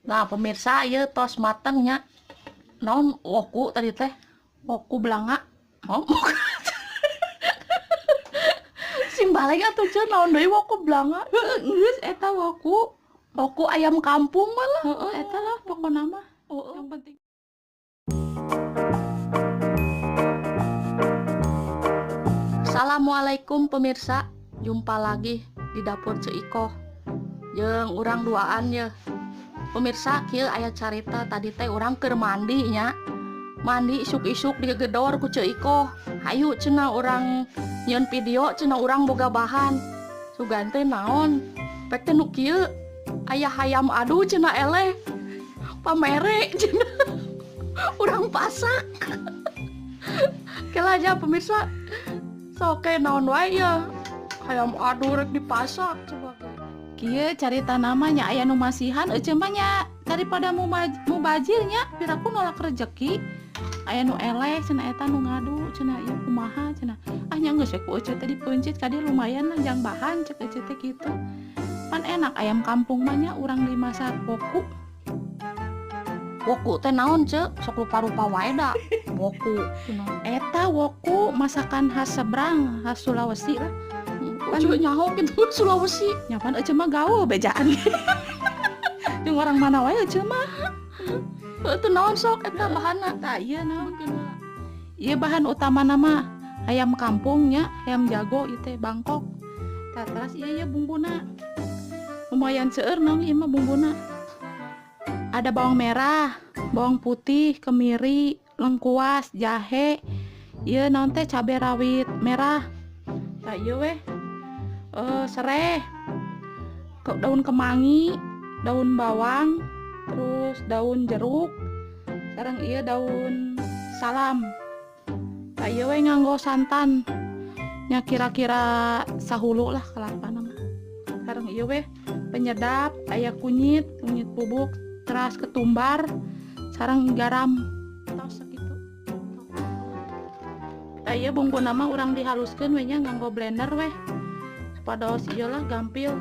Nah pemirsa, ieu tos mateng nya. Naon woku tadi teh? Woku belanga. Oh. Simbaleng atuh ceuk, naon deui woku belanga? Heeh, geus eta woku. Woku ayam kampung malah. Heeh, eta lah pokona mah. Heeh. Yang penting. Assalamualaikum pemirsa, jumpa lagi di dapur Ceu Ikoh. Jeung urang duaan ye. Pemirsa, kieu aya carita tadi teh urang keur mandi nya. Mandi isuk-isuk digegedor ku Ceu Ikoh. Hayu cenah urang nyieun video, cenah urang boga bahan. Sugan teh naon? Pek teh nu kieu aya hayam adu cenah eleh. Pamere cenah. Urang pasak. Kela aja pemirsa. Sok naon wae ya. Hayam adu rek dipasak coba ge. Kieu carita namanya aya nu masihan eceu mah nya daripada mubazir nya piraku nolak rezeki. Aya nu eleh cenah eta nu ngadu cenah ieu kumaha cenah. Ah nya geus we ku eceu teh dipeuncit ka dieu lumayan lah jang bahan cek eceu teh kitu. Pan enak ayam kampung mah nya urang dimasak woku. Woku teh naon ceu? Sok rupa-rupa wae da. Woku cenah. Eta woku masakan khas seberang, khas Sulawesi lah. Pan nyaho gitu Sulawesi. Nya pan eceu mah gaul bejaan. Jeung orang mana wae eceu mah. Heuh teu naon sok eta bahanna? Tah ieu naon? Ieu bahan utamana mah ayam kampung nya, ayam jago ieu teh Bangkok. Tah teras ieu ieu bumbuna. Lumayan seueur nong ieu mah bumbuna. Ada bawang merah, bawang putih, kemiri, lengkuas, jahe. Ieu naon teh cabe rawit merah. Tah ieu weh sereh, daun kemangi, daun bawang, terus daun jeruk, sareng ieu daun salam. Tah ieu we nganggo santan. Nya kira-kira sahulu lah kelapa mah. Sareng ieu weh penyedap, aya kunyit, kunyit bubuk, teras ketumbar, sareng garam. Tos sakitu. Tah ieu bumbuna mah urang dihaluskeun we nya nganggo blender weh. Supados ieu lah gampil.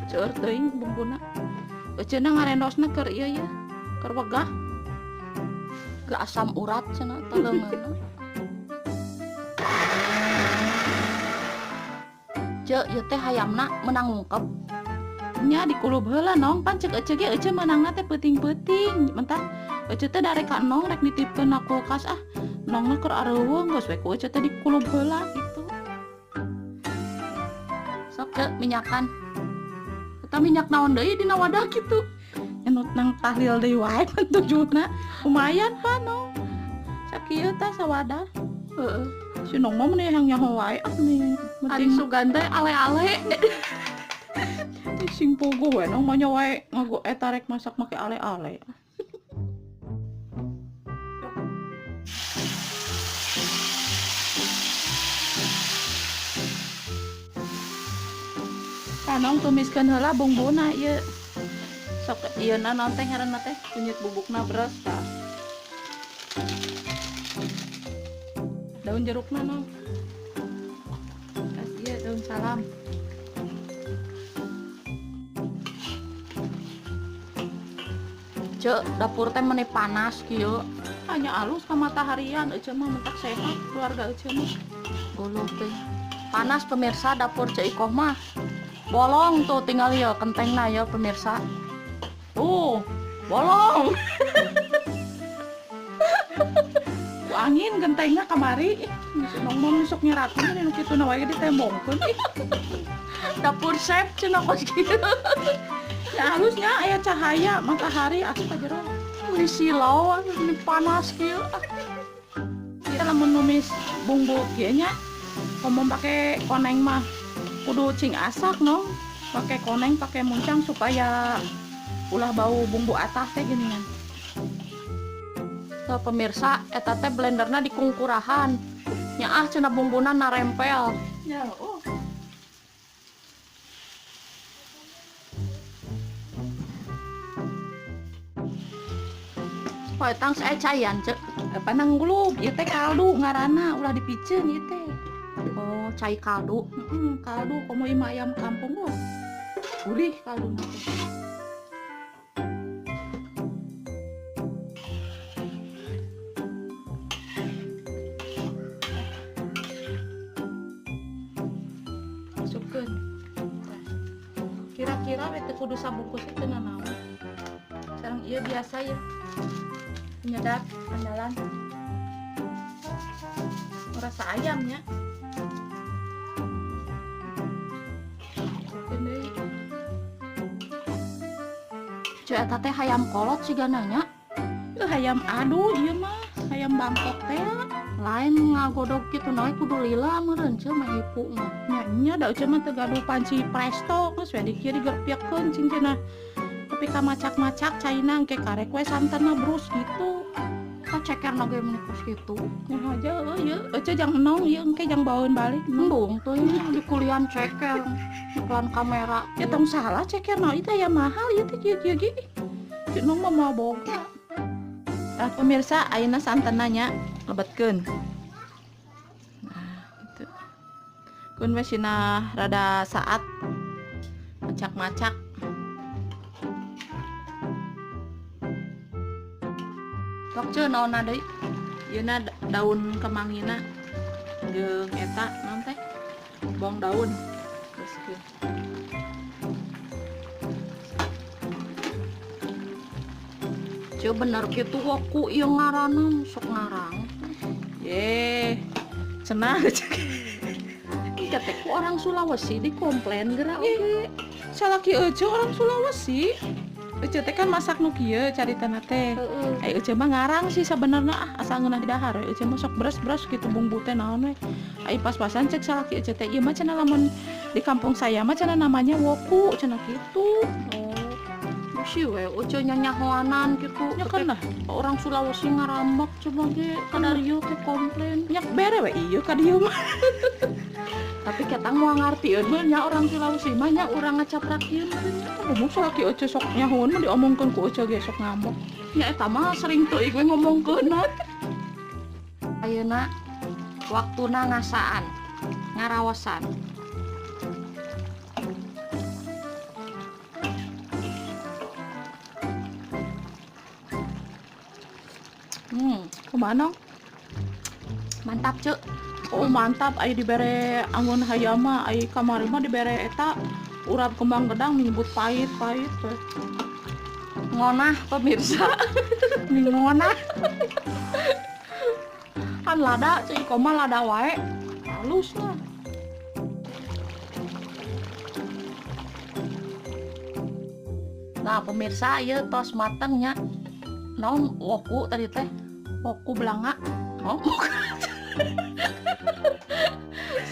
Seueur teuing bumbuna. Eceuna ngarendosna keur ieu ye, keur wegah. Ke asam urat cenah taleungeunna. Ceu, ieu teh hayamna meunang ngungkep. Nya dikulub heula nong, pan cek ece ge ece meunangna teh peuting-peuting. Mentah ece teh darek ka nong rek nitipkeun na kulkas ah. Nongna keur areuweung geus we ku ece teh dikulub heula gitu. Sok ceu minyakan. Eta minyak naon deui dina wadah kitu? Enut nang tahlil deui wae pan tujuna. Lumayan pan nong. Sakieu tah sawadah. Heeh. Si nong mah meuni hayang nyaho wae ah nih. Ari sugan teh ale-ale. Sing pogo we nong mah nya wae ngago eta rek masak make ale-ale. Kanong tumiskeun heula bumbuna ieu. Sok ieu na naon teh ngaranna teh kunyit bubukna beres tah. Daun jerukna nong. Tas ieu daun salam. Ceu, dapur teh meuni panas kieu. Hanya alus ka mataharian eceu mah mentak sehat keluarga eceu mah. Guluh teh. Panas pemirsa dapur Ceu Ikoh mah. Bolong tuh tinggal ya kentengna ya pemirsa. Tuh, bolong. Ku angin gentengna kamari. Nong mah sok nyeratkeun nu kitu na wae ditembongkeun. Dapur chef cenah kos kieu. Ya halusnya aya cahaya matahari asup ka jero. Wih silau ini panas kieu. Ieu lamun numis bumbu kieu nya komo pake koneng mah kudu cing asak nong. Pake koneng, pake muncang supaya ulah bau bumbu atah teh geuningan. Tuh pemirsa, eta teh blenderna dikungkurahan. Nyaah cenah bumbuna narempel. Ya, oh. Poe tang saya cayan, Cek. Panang gulub, ieu teh kaldu ngaranna, ulah dipiceun ieu teh. Oh, cai kaldu. Heeh, kaldu komo ieu mah ayam kampung mah. Gurih kalduna teh. Salira we teu kudu sabungkus teu nanaon. Sareng ieu biasa ya. Penyedap andalan. Rasa ayamnya. Ceu eta teh hayam kolot sigana nya. Hayam aduh ieu mah, hayam Bangkok teh. Lain ngagodog kitu na we kudu lila meureun ceu mah hipu mah. Nya nya da ece mah teu gaduh panci presto geus we di kieu digerpyekeun cing cenah. Tapi ka macak-macak caina engke karek we santanna brus gitu. Ka cekerna ge meuni kos kitu. Nya aja euy ieu ece jang enong ieu engke jang bawaeun balik. Embung teuing di kulian ceker. Iklan kamera. Ya tong salah cekerna ieu teh ya mahal ieu teh kieu-kieu ge. Ceu nong mah moal boga. Tah pemirsa ayeuna santenna nya lebetkeun. Nah, gitu. Kun we sina rada saat macak-macak. Tok ceu naonna deui? Ieu na daun kemangina jeung eta naon teh? Bawang daun. Teruskeun. Ceu bener kitu woku ieu ngaranna sok ngarang. Ye, cenah Ieu teh ku orang Sulawesi dikomplain geura oge. Salaki ece orang Sulawesi. Ece teh kan masak nu kieu caritana teh. Heeh. Ai ece mah ngarang sih sabenerna ah asa ngeunah di dahar we. Ece mah sok beres-beres gitu bumbu teh naon we. Ai pas-pasan cek salaki ece teh ieu mah cenah lamun di kampung saya mah cenah namanya woku cenah kitu. Oh. Bisi we ece nyanyahoanan kitu. Nya kan lah orang Sulawesi ngarambek coba ge kadarieu teh komplain. Nya bere we ieu ka dieu mah. Tapi kita mau ngartieun mah nya orang Sulawesi mah nya urang ngacaprak ieu mah nya. Ngomong salaki ece sok nyahoan mah diomongkeun ku ece ge sok ngamuk. Nya eta mah sering teuing we ngomongkeunna. Ayeuna waktuna ngasaan, ngaraosan. Kumaha nong? Mantap, Ceu. Oh, mantap ai dibere angon hayam mah, ai kamari mah dibere eta urap kembang gedang menyebut pahit-pahit we. Ngonah pemirsa. Ngonah. Kan lada ceu Iko mah lada wae. Halus lah. Nah, pemirsa ieu tos mateng nya. Naon woku tadi teh? Woku belanga. Oh.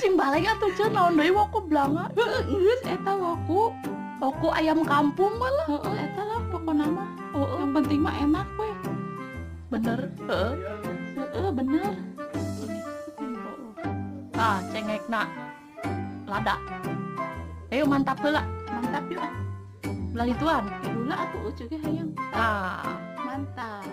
Simbaleng atuh ceu naon deui woku belanga? Heueuh, geus eta woku. Woku ayam kampung malah. Heeh, eta lah pokona mah. Heeh. Yang penting mah enak we. Bener, heeh. Heeh, bener. Tah, cengekna lada. Ayo mantap heula. Mantap yuk ah. Belah dituan. Heula atuh ece ge hayang. Tah, mantap.